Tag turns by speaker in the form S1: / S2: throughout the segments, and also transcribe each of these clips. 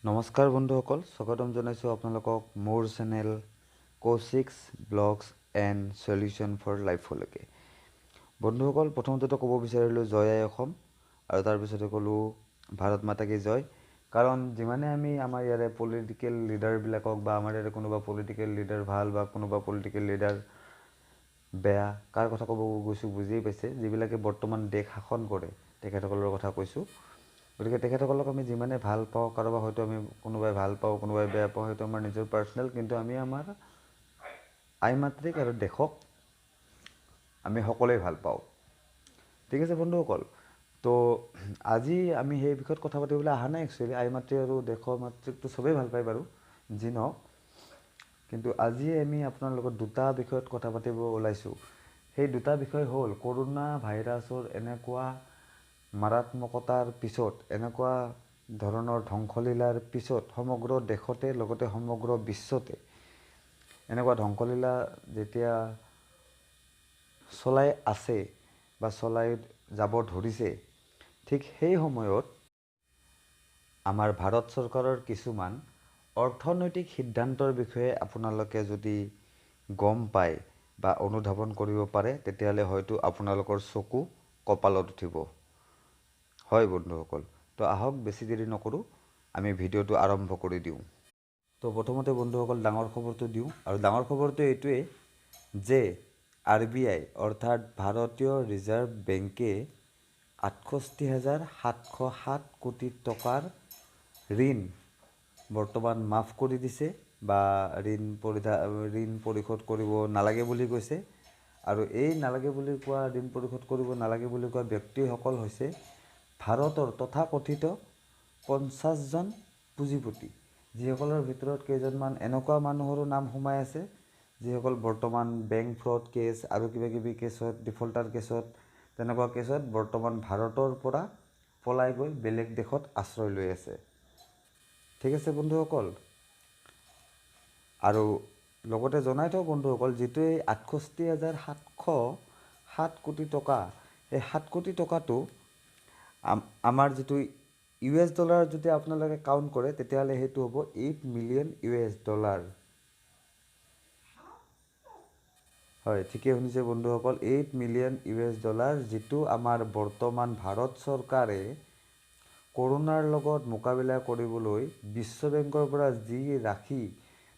S1: নমস্কাৰ বন্ধুসকল, স্বাগতম জনাইছোঁ আপোনালোকক মোৰ channel Kaushik's blogs and solution for লাইফলৈকে। বন্ধুসকল, প্ৰথমতেতো ক'ব বিচাৰিলোঁ জয় আই অসম, আৰু তাৰপিছতে ক'লোঁ ভাৰত মাতা কি জয়। কাৰণ যিমানে আমি আমাৰ ইয়াৰে পলিটিকেল লিডাৰবিলাকক বা আমাৰ ইয়াৰে কোনোবা পলিটিকেল লিডাৰ ভাল বা কোনোবা পলিটিকেল লিডাৰ বেয়া, কাৰ কথা ক'ব গৈছোঁ বুজিয়েই পাইছে, যিবিলাকে বৰ্তমান দেশ শাসন কৰে তেখেতসকলৰ কথা কৈছোঁ। গতিকে তেখেতসকলক আমি যিমানে ভাল পাওঁ, কাৰোবাক হয়তো আমি কোনোবাই ভাল পাওঁ, কোনোবাই বেয়া পাওঁ, সেইটো আমাৰ নিজৰ পাৰ্চনেল, কিন্তু আমি আমাৰ আই মাতৃক আৰু দেশক আমি সকলোৱে ভাল পাওঁ। ঠিক আছে বন্ধুসকল, তো আজি আমি সেই বিষয়ত কথা পাতিবলৈ অহা নাই। একচুৱেলি আই মাতৃ আৰু দেশৰ মাতৃকটো চবেই ভাল পায় বাৰু, যি নহওক, কিন্তু আজি আমি আপোনাৰ লগত দুটা বিষয়ত কথা পাতিব ওলাইছোঁ। সেই দুটা বিষয় হ'ল কৰোণা ভাইৰাছৰ এনেকুৱা মাৰাত্মকতাৰ পিছত, এনেকুৱা ধৰণৰ ধ্বংসলীলাৰ পিছত সমগ্ৰ দেশতে লগতে সমগ্ৰ বিশ্বতে এনেকুৱা ধ্বংসলীলা যেতিয়া চলাই আছে বা চলাই যাব ধৰিছে, ঠিক সেই সময়ত আমাৰ ভাৰত চৰকাৰৰ কিছুমান অৰ্থনৈতিক সিদ্ধান্তৰ বিষয়ে আপোনালোকে যদি গম পায় বা অনুধাৱন কৰিব পাৰে, তেতিয়াহ'লে হয়তো আপোনালোকৰ চকু কপালত উঠিব। হয় বন্ধুসকল, তো আহক বেছি দেৰি নকৰোঁ, আমি ভিডিঅ'টো আৰম্ভ কৰি দিওঁ। তো প্ৰথমতে বন্ধুসকল ডাঙৰ খবৰটো দিওঁ, আৰু ডাঙৰ খবৰটো এইটোৱেই যে আৰ বি আই অৰ্থাৎ ভাৰতীয় ৰিজাৰ্ভ বেংকে 68,707 কোটি টকাৰ ঋণ বৰ্তমান মাফ কৰি দিছে বা ঋণ পৰিশোধ কৰিব নালাগে বুলি কৈছে। আৰু এই নালাগে বুলি কোৱা, ঋণ পৰিশোধ কৰিব নালাগে বুলি কোৱা ব্যক্তিসকল হৈছে ভাৰতৰ তথাকথিত 50জন পুঁজিপতি, যিসকলৰ ভিতৰত কেইজনমান এনেকুৱা মানুহৰো নাম সোমাই আছে যিসকল বৰ্তমান বেংক ফ্ৰড কেছ আৰু কিবা কিবি কেছত, ডিফল্টাৰ কেছত, তেনেকুৱা কেছত বৰ্তমান ভাৰতৰ পৰা পলাই গৈ বেলেগ দেশত আশ্ৰয় লৈ আছে। ঠিক আছে বন্ধুসকল, আৰু লগতে জনাই থওঁ বন্ধুসকল, যিটো এই 68,707 কোটি টকা, এই 7 কোটি টকাটো আমাৰ যিটো ইউ এছ ডলাৰ যদি আপোনালোকে কাউণ্ট কৰে, তেতিয়াহ'লে সেইটো হ'ব 8 মিলিয়ন ইউ এছ ডলাৰ। হয়, ঠিকেই শুনিছে বন্ধুসকল, 8 মিলিয়ন ইউ এছ ডলাৰ, যিটো আমাৰ বৰ্তমান ভাৰত চৰকাৰে কৰোণাৰ লগত মোকাবিলা কৰিবলৈ বিশ্ব বেংকৰ পৰা যি ৰাশি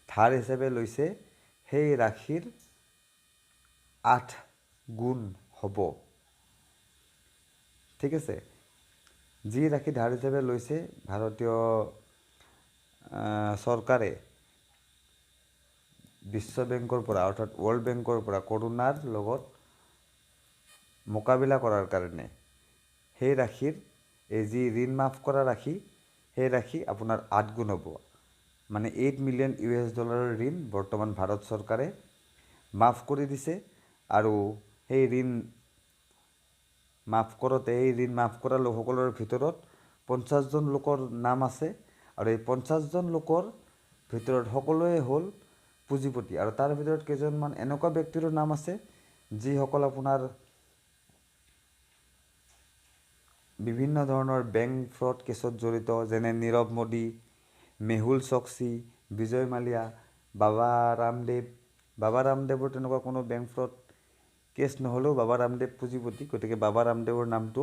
S1: ধাৰ হিচাপে লৈছে, সেই ৰাশিৰ 8 গুণ হ'ব। ঠিক আছে, যি ৰাশি ধাৰ হিচাপে লৈছে ভাৰতীয় চৰকাৰে বিশ্ব বেংকৰ পৰা অৰ্থাৎ ৱৰ্ল্ড বেংকৰ পৰা কৰোণাৰ লগত মোকাবিলা কৰাৰ কাৰণে, সেই ৰাশিৰ এই যি ঋণ মাফ কৰা ৰাশি, সেই ৰাশি আপোনাৰ 8 গুণ হ'ব। মানে 8 মিলিয়ন ইউ এছ ডলাৰৰ ঋণ বৰ্তমান ভাৰত চৰকাৰে মাফ কৰি দিছে। আৰু সেই ঋণ মাফ কৰোঁতে এই ঋণ মাফ কৰা লোকসকলৰ ভিতৰত 50জন লোকৰ নাম আছে, আৰু এই 50জন লোকৰ ভিতৰত সকলোৱে হ'ল পুঁজিপতি। আৰু তাৰ ভিতৰত কেইজনমান এনেকুৱা ব্যক্তিৰো নাম আছে যিসকল আপোনাৰ বিভিন্ন ধৰণৰ বেংক ফ্ৰড কেছত জড়িত, যেনে নীৰৱ মোদী, মেহুল চকচি, বিজয় মালিয়া, বাবা ৰামদেৱ। বাবা ৰামদেৱৰ তেনেকুৱা কোনো বেংক ফ্ৰড কেছ নহ'লেও বাবা ৰামদেৱ পুঁজিপতি, গতিকে বাবা ৰামদেৱৰ নামটো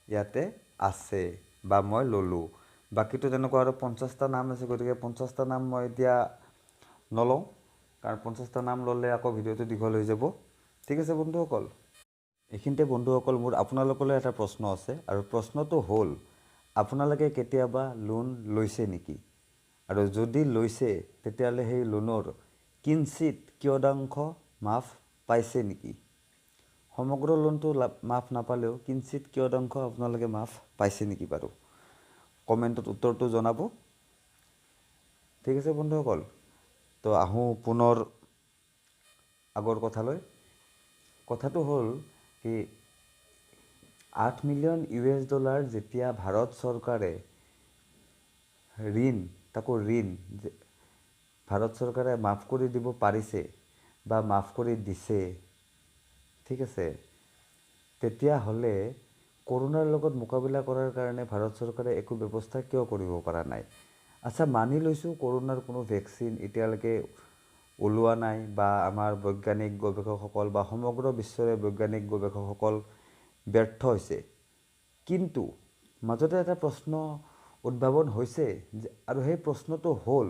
S1: ইয়াতে আছে বা মই ল'লোঁ। বাকীটো তেনেকুৱা আৰু 50টা নাম আছে, গতিকে 50টা নাম মই এতিয়া নলওঁ, কাৰণ 50টা নাম ল'লে আকৌ ভিডিঅ'টো দীঘল হৈ যাব। ঠিক আছে বন্ধুসকল, এইখিনিতে বন্ধুসকল মোৰ আপোনালোকলৈ এটা প্ৰশ্ন আছে, আৰু প্ৰশ্নটো হ'ল আপোনালোকে কেতিয়াবা লোন লৈছে নেকি? আৰু যদি লৈছে তেতিয়াহ'লে সেই লোনৰ কিঞ্চিত কিয়দাংশ মাফ পাইছে নেকি? সমগ্ৰ লোনটো মাফ নাপালেও কিঞ্চিত কিয়দাংশ আপোনালোকে মাফ পাইছে নেকি বাৰু? কমেণ্টত উত্তৰটো জনাব। ঠিক আছে বন্ধুসকল, তো আহোঁ পুনৰ আগৰ কথালৈ। কথাটো হ'ল কি 8 মিলিয়ন ইউ এছ ডলাৰ যেতিয়া ভাৰত চৰকাৰে ঋণ, তাকো ঋণ ভাৰত চৰকাৰে মাফ কৰি দিব পাৰিছে বা মাফ কৰি দিছে, ঠিক আছে, তেতিয়াহ'লে কৰোণাৰ লগত মোকাবিলা কৰাৰ কাৰণে ভাৰত চৰকাৰে একো ব্যৱস্থা কিয় কৰিব পৰা নাই? আচ্ছা, মানি লৈছোঁ কৰোণাৰ কোনো ভেকচিন এতিয়ালৈকে ওলোৱা নাই বা আমাৰ বৈজ্ঞানিক গৱেষকসকল বা সমগ্ৰ বিশ্বৰে বৈজ্ঞানিক গৱেষকসকল ব্যৰ্থ হৈছে, কিন্তু মাজতে এটা প্ৰশ্ন উদ্ভাৱন হৈছে আৰু সেই প্ৰশ্নটো হ'ল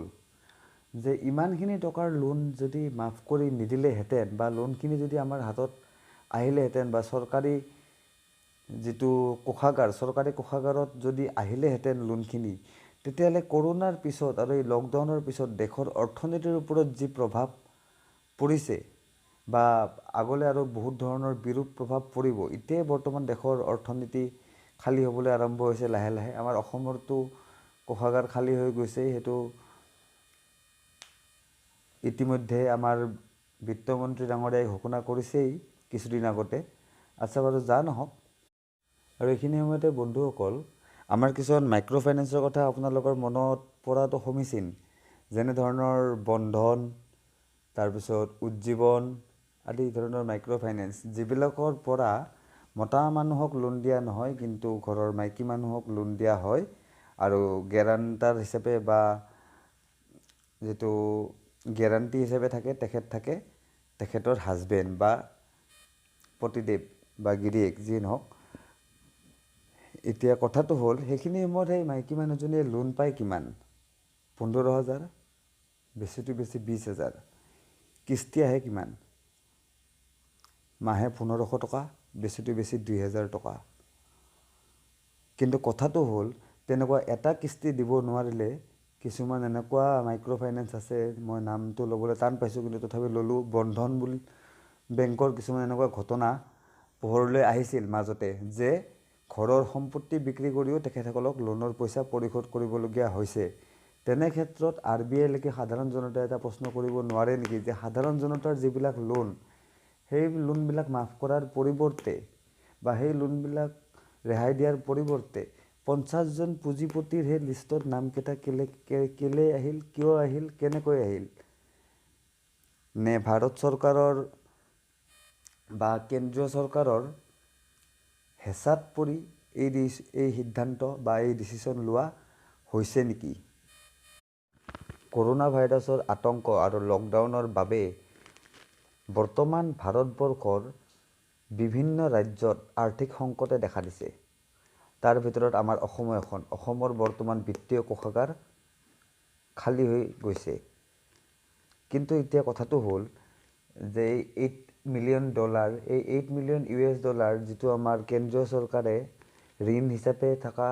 S1: যে ইমানখিনি টকাৰ লোন যদি মাফ কৰি নিদিলেহেঁতেন বা লোনখিনি যদি আমাৰ হাতত আহিলেহেঁতেন বা চৰকাৰী যিটো কোষাগাৰ, চৰকাৰী কোষাগাৰত যদি আহিলেহেঁতেন লোনখিনি, তেতিয়াহ'লে কৰোণাৰ পিছত আৰু এই লকডাউনৰ পিছত দেশৰ অৰ্থনীতিৰ ওপৰত যি প্ৰভাৱ পৰিছে বা আগলৈ আৰু বহুত ধৰণৰ বিৰূপ প্ৰভাৱ পৰিব। এতিয়াই বৰ্তমান দেশৰ অৰ্থনীতি খালী হ'বলৈ আৰম্ভ হৈছে লাহে লাহে। আমাৰ অসমৰতো কোষাগাৰ খালী হৈ গৈছে, সেইটো ইতিমধ্যে আমাৰ বিত্তমন্ত্ৰী ডাঙৰীয়াই ঘোষণা কৰিছেই কিছুদিন আগতে। আচ্ছা বাৰু, যা নহওক, আৰু এইখিনি সময়তে বন্ধুসকল আমাৰ কিছুমান মাইক্ৰ' ফাইনেন্সৰ কথা আপোনালোকৰ মনত পৰাটো সমীচীন, যেনেধৰণৰ বন্ধন, তাৰপিছত উজ্জীৱন আদি ধৰণৰ মাইক্ৰ' ফাইনেন্স, যিবিলাকৰ পৰা মতা মানুহক লোন দিয়া নহয় কিন্তু ঘৰৰ মাইকী মানুহক লোন দিয়া হয় আৰু গেৰাণ্টাৰ হিচাপে বা যিটো গেৰাণ্টি হিচাপে থাকে তেখেত থাকে তেখেতৰ হাজবেণ্ড বা পতিদেৱ বা গিৰিয়েক, যিয়ে নহওক। এতিয়া কথাটো হ'ল সেইখিনি সময়ত সেই মাইকী মানুহজনীয়ে লোন পায় কিমান? 15,000, বেছিটো বেছি 20,000। কিস্তি আহে কিমান? মাহে 1,500 টকা, বেছিটো বেছি 2,000 টকা। কিন্তু কথাটো হ'ল তেনেকুৱা এটা কিস্তি দিব নোৱাৰিলে কিছুমান এনেকুৱা মাইক্ৰ' ফাইনেন্স আছে, মই নামটো ল'বলৈ টান পাইছোঁ কিন্তু তথাপি ল'লোঁ, বন্ধন বুলি বেংকৰ কিছুমান এনেকুৱা ঘটনা পোহৰলৈ আহিছিল মাজতে যে ঘৰৰ সম্পত্তি বিক্ৰী কৰিও তেখেতসকলক লোনৰ পইচা পৰিশোধ কৰিবলগীয়া হৈছে। তেনে ক্ষেত্ৰত আৰ বি আইলৈকে সাধাৰণ জনতাই এটা প্ৰশ্ন কৰিব নোৱাৰে নেকি যে সাধাৰণ জনতাৰ যিবিলাক লোন, সেই লোনবিলাক মাফ কৰাৰ পৰিৱৰ্তে বা সেই লোনবিলাক ৰেহাই দিয়াৰ পৰিৱৰ্তে 50জন পুঁজিপতিৰ সেই লিষ্টত নামকেইটা কেলে আহিল, কিয় আহিল, কেনেকৈ আহিল? নে ভাৰত চৰকাৰৰ বা কেন্দ্ৰীয় চৰকাৰৰ হেঁচাত পৰি এই সিদ্ধান্ত বা এই ডিচিশ্যন লোৱা হৈছে নেকি? কৰোণা ভাইৰাছৰ আতংক আৰু লকডাউনৰ বাবে বৰ্তমান ভাৰতবৰ্ষৰ বিভিন্ন ৰাজ্যত আৰ্থিক সংকটে দেখা দিছে। তাৰ ভিতৰত আমাৰ অসমো এখন। অসমৰ বৰ্তমান বিত্তীয় কোষাগাৰ খালী হৈ গৈছে। কিন্তু এতিয়া কথাটো হ'ল যে এই $8 মিলিয়ন, এই $8 মিলিয়ন US dollar যিটো আমাৰ কেন্দ্ৰীয় চৰকাৰে ঋণ হিচাপে থকা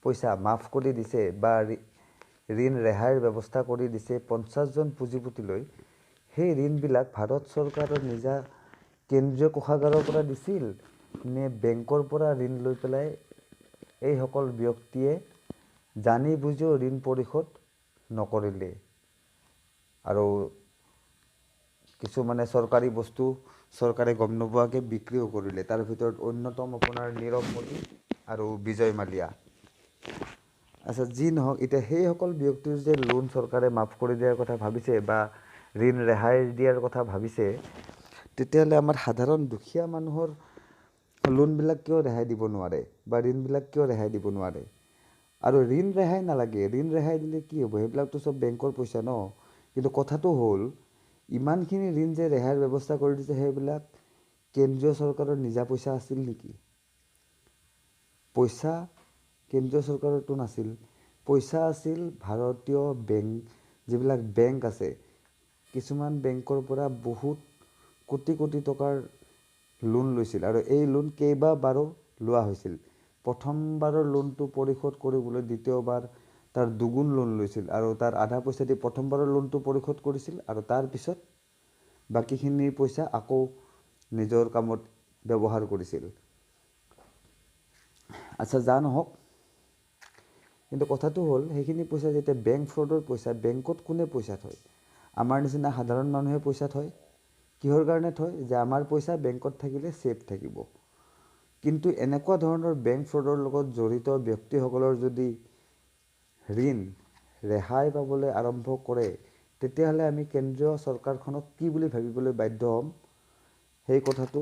S1: পইচা মাফ কৰি দিছে বা ঋণ ৰেহাইৰ ব্যৱস্থা কৰি দিছে 50জন পুঁজিপতিলৈ, সেই ঋণবিলাক ভাৰত চৰকাৰৰ নিজা কেন্দ্ৰীয় কোষাগাৰৰ পৰা দিছিল নে বেংকৰ পৰা ঋণ লৈ পেলাই এইসকল ব্যক্তিয়ে জানি বুজিও ঋণ পৰিশোধ নকৰিলে আৰু কিছুমানে চৰকাৰী বস্তু চৰকাৰে গম নোপোৱাকৈ বিক্ৰীও কৰিলে। তাৰ ভিতৰত অন্যতম আপোনাৰ নীৰৱ মোদী আৰু বিজয় মালিয়া। আচ্ছা, যি নহওক, এতিয়া সেইসকল ব্যক্তিৰ যে লোন চৰকাৰে মাফ কৰি দিয়াৰ কথা ভাবিছে বা ঋণ ৰেহাই দিয়াৰ কথা ভাবিছে, তেতিয়াহ'লে আমাৰ সাধাৰণ দুখীয়া মানুহৰ লোনবিলাক কিয় ৰেহাই দিব নোৱাৰে বা ঋণবিলাক কিয় ৰেহাই দিব নোৱাৰে? আৰু ঋণ ৰেহাই নালাগে, ঋণ ৰেহাই দিলে কি হ'ব? সেইবিলাকতো চব বেংকৰ পইচা ন। কিন্তু কথাটো হ'ল ইমানখিনি ঋণ যে ৰেহাইৰ ব্যৱস্থা কৰি দিছে, সেইবিলাক কেন্দ্ৰীয় চৰকাৰৰ নিজা পইচা আছিল নেকি? পইচা কেন্দ্ৰীয় চৰকাৰৰতো নাছিল, পইচা আছিল ভাৰতীয় বেংক, যিবিলাক বেংক আছে, কিছুমান বেংকৰ পৰা বহুত কোটি কোটি টকাৰ লোন লৈছিল আৰু এই লোন কেইবাবাৰো লোৱা হৈছিল। প্ৰথমবাৰৰ লোনটো পৰিশোধ কৰিবলৈ দ্বিতীয়বাৰ তাৰ দুগুণ লোন লৈছিল আৰু তাৰ আধা পইচা দি প্ৰথমবাৰৰ লোনটো পৰিশোধ কৰিছিল আৰু তাৰপিছত বাকীখিনি পইচা আকৌ নিজৰ কামত ব্যৱহাৰ কৰিছিল। আচ্ছা, যা নহওক, কিন্তু কথাটো হ'ল সেইখিনি পইচা যেতিয়া বেংক ফ্ৰডৰ পইচা, বেংকত কোনে পইচা থয়? আমাৰ নিচিনা সাধাৰণ মানুহে পইচা থয়। কিহৰ কাৰণে থয়? যে আমাৰ পইচা বেংকত থাকিলে ছেফ থাকিব। কিন্তু এনেকুৱা ধৰণৰ বেংক ফ্ৰডৰ লগত জড়িত ব্যক্তিসকলৰ যদি ঋণ ৰেহাই পাবলৈ আৰম্ভ কৰে, তেতিয়াহ'লে আমি কেন্দ্ৰীয় চৰকাৰখনক কি বুলি ভাবিবলৈ বাধ্য হ'ম? সেই কথাটো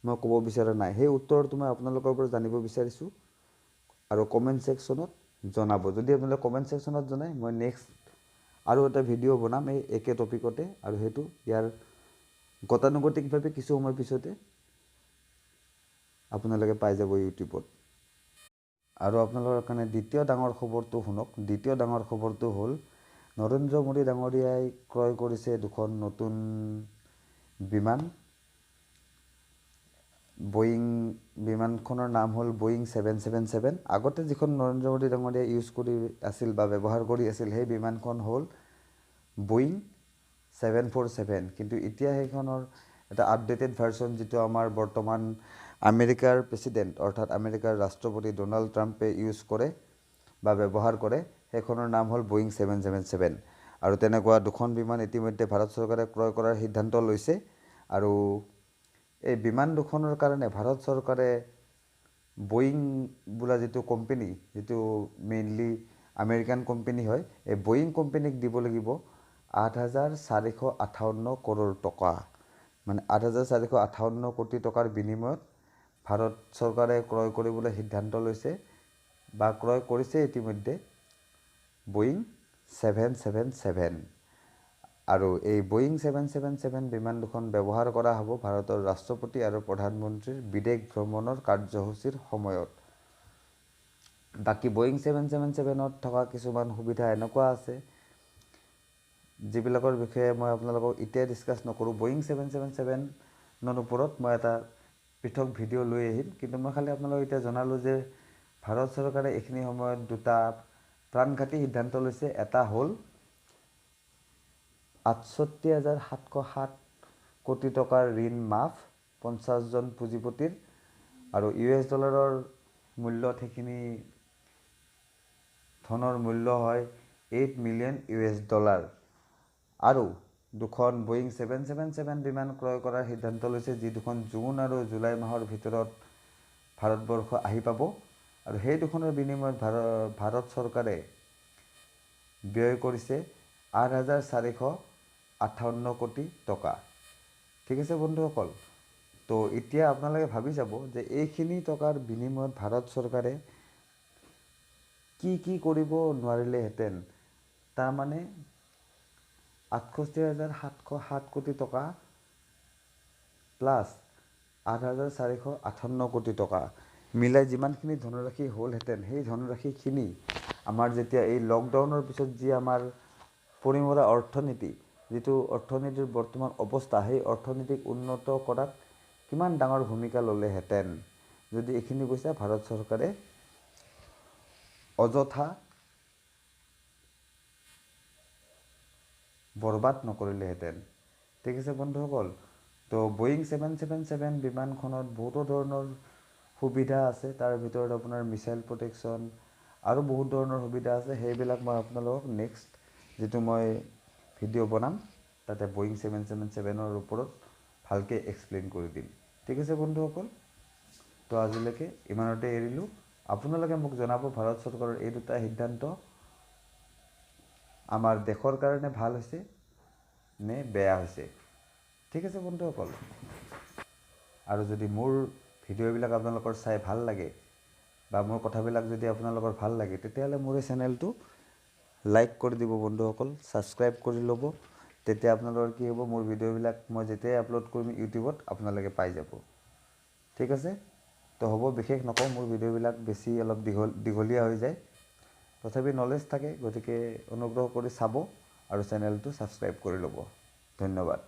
S1: মই ক'ব বিচৰা নাই। সেই উত্তৰটো মই আপোনালোকৰ পৰা জানিব বিচাৰিছোঁ আৰু কমেণ্ট ছেকশ্যনত জনাব। যদি আপোনালোকে কমেণ্ট ছেকশ্যনত জনায়, মই নেক্সট আৰু এটা ভিডিঅ' বনাম এই একে টপিকতে, আৰু সেইটো ইয়াৰ গতানুগতিকভাৱে কিছু সময় পিছতে আপোনালোকে পাই যাব ইউটিউবত। আৰু আপোনালোকৰ কাৰণে দ্বিতীয় ডাঙৰ খবৰটো শুনক। দ্বিতীয় ডাঙৰ খবৰটো হ'ল নৰেন্দ্ৰ মোদী ডাঙৰীয়াই ক্ৰয় কৰিছে দুখন নতুন বিমান। বয়িং বিমানখনৰ নাম হ'ল বয়িং 777। আগতে যিখন নৰেন্দ্ৰ মোদী ডাঙৰীয়াই ইউজ কৰি আছিল বা ব্যৱহাৰ কৰি আছিল, সেই বিমানখন হ'ল বয়িং 747। কিন্তু এতিয়া সেইখনৰ এটা আপডেটেড ভাৰ্চন, যিটো আমাৰ বৰ্তমান আমেৰিকাৰ প্ৰেচিডেণ্ট অৰ্থাৎ আমেৰিকাৰ ৰাষ্ট্ৰপতি ড'নাল্ড ট্ৰাম্পে ইউজ কৰে বা ব্যৱহাৰ কৰে, সেইখনৰ নাম হ'ল বয়িং 777। আৰু তেনেকুৱা দুখন বিমান ইতিমধ্যে ভাৰত চৰকাৰে ক্ৰয় কৰাৰ সিদ্ধান্ত লৈছে। আৰু এই বিমান দুখনৰ কাৰণে ভাৰত চৰকাৰে বয়িং বোলা যিটো কোম্পেনী, যিটো মেইনলি আমেৰিকান কোম্পেনী হয়, এই বয়িং কোম্পেনীক দিব লাগিব 8,458 কৰোৰ টকা। মানে 8,458 কোটি টকাৰ বিনিময়ত ভাৰত চৰকাৰে ক্ৰয় কৰিবলৈ সিদ্ধান্ত লৈছে বা ক্ৰয় কৰিছে ইতিমধ্যে বয়িং 777। আৰু এই বয়িং 777 বিমান দুখন ব্যৱহাৰ কৰা হ'ব ভাৰতৰ ৰাষ্ট্ৰপতি আৰু প্ৰধানমন্ত্ৰীৰ বিদেশ ভ্ৰমণৰ কাৰ্যসূচীৰ সময়ত। বাকী বয়িং 777ত থকা কিছুমান সুবিধা এনেকুৱা আছে যিবিলাকৰ বিষয়ে মই আপোনালোকক এতিয়াই ডিছকাছ নকৰোঁ। বয়িং 777ৰ ওপৰত মই এটা পৃথক ভিডিঅ' লৈ আহিম, কিন্তু মই খালি আপোনালোকক এতিয়া জনালোঁ যে ভাৰত চৰকাৰে এইখিনি সময়ত দুটা প্ৰাণঘাতী সিদ্ধান্ত লৈছে। এটা হ'ল 68,707 কোটি টকাৰ ঋণ মাফ 50জন পুঁজিপতিৰ, আৰু ইউ এছ ডলাৰৰ মূল্যত সেইখিনি ধনৰ মূল্য হয় 8 মিলিয়ন US dollar. আৰু দুখন বয়িং 777 বিমান ক্ৰয় কৰাৰ সিদ্ধান্ত লৈছে, যি দুখন জুন আৰু জুলাই মাহৰ ভিতৰত ভাৰতবৰ্ষ আহি পাব। আৰু সেই দুখনৰ বিনিময়ত ভাৰত চৰকাৰে ব্যয় কৰিছে 8,458 কোটি টকা। ঠিক আছে বন্ধুসকল, তো এতিয়া আপোনালোকে ভাবি যাব যে এইখিনি টকাৰ বিনিময়ত ভাৰত চৰকাৰে কি কি কৰিব নোৱাৰিলেহেঁতেন। তাৰমানে 68,707 কোটি টকা প্লাছ 8,458 কোটি টকা মিলাই যিমানখিনি ধনৰাশি হ'লহেঁতেন, সেই ধনৰাশিখিনি আমাৰ যেতিয়া এই লকডাউনৰ পিছত যি আমাৰ পৰিমৰা অৰ্থনীতি, যিটো অৰ্থনীতিৰ বৰ্তমান অৱস্থা, সেই অৰ্থনীতিক উন্নত কৰাত কিমান ডাঙৰ ভূমিকা ল'লেহেঁতেন যদি এইখিনি পইচা ভাৰত চৰকাৰে অযথা বৰবাদ নকৰিলেহেঁতেন। ঠিক আছে বন্ধুসকল, তো বয়িং 777 বিমানখনত বহুতো ধৰণৰ সুবিধা আছে, তাৰ ভিতৰত আপোনাৰ মিছাইল প্ৰটেকশ্যন আৰু বহুত ধৰণৰ সুবিধা আছে। সেইবিলাক মই আপোনালোকক নেক্সট যিটো মই ভিডিঅ' বনাম তাতে বয়িং 777ৰ ওপৰত ভালকৈ এক্সপ্লেইন কৰি দিম। ঠিক আছে বন্ধুসকল, তো আজিলৈকে ইমানতে এৰিলোঁ। আপোনালোকে মোক জনাব ভাৰত চৰকাৰৰ এই দুটা সিদ্ধান্ত আমাৰ দেশৰ কাৰণে ভাল হৈছে নে বেয়া হৈছে। ঠিক আছে বন্ধুসকল, আৰু যদি মোৰ ভিডিঅ'বিলাক আপোনালোকৰ চাই ভাল লাগে বা মোৰ কথাবিলাক যদি আপোনালোকৰ ভাল লাগে, তেতিয়াহ'লে মোৰ এই চেনেলটো লাইক কৰি দিব বন্ধুসকল, ছাবস্ক্ৰাইব কৰি ল'ব। তেতিয়া আপোনালোকৰ কি হ'ব, মোৰ ভিডিঅ'বিলাক মই যেতিয়াই আপলোড কৰিম ইউটিউবত আপোনালোকে পাই যাব। ঠিক আছে, তো হ'ব, বিশেষ নকওঁ, মোৰ ভিডিঅ'বিলাক বেছি অলপ দীঘলীয়া হৈ যায়, তথাপি নলেজ থাকে, গতিকে অনুগ্ৰহ কৰি চাব আৰু চেনেলটো ছাবস্ক্ৰাইব কৰি ল'ব। ধন্যবাদ।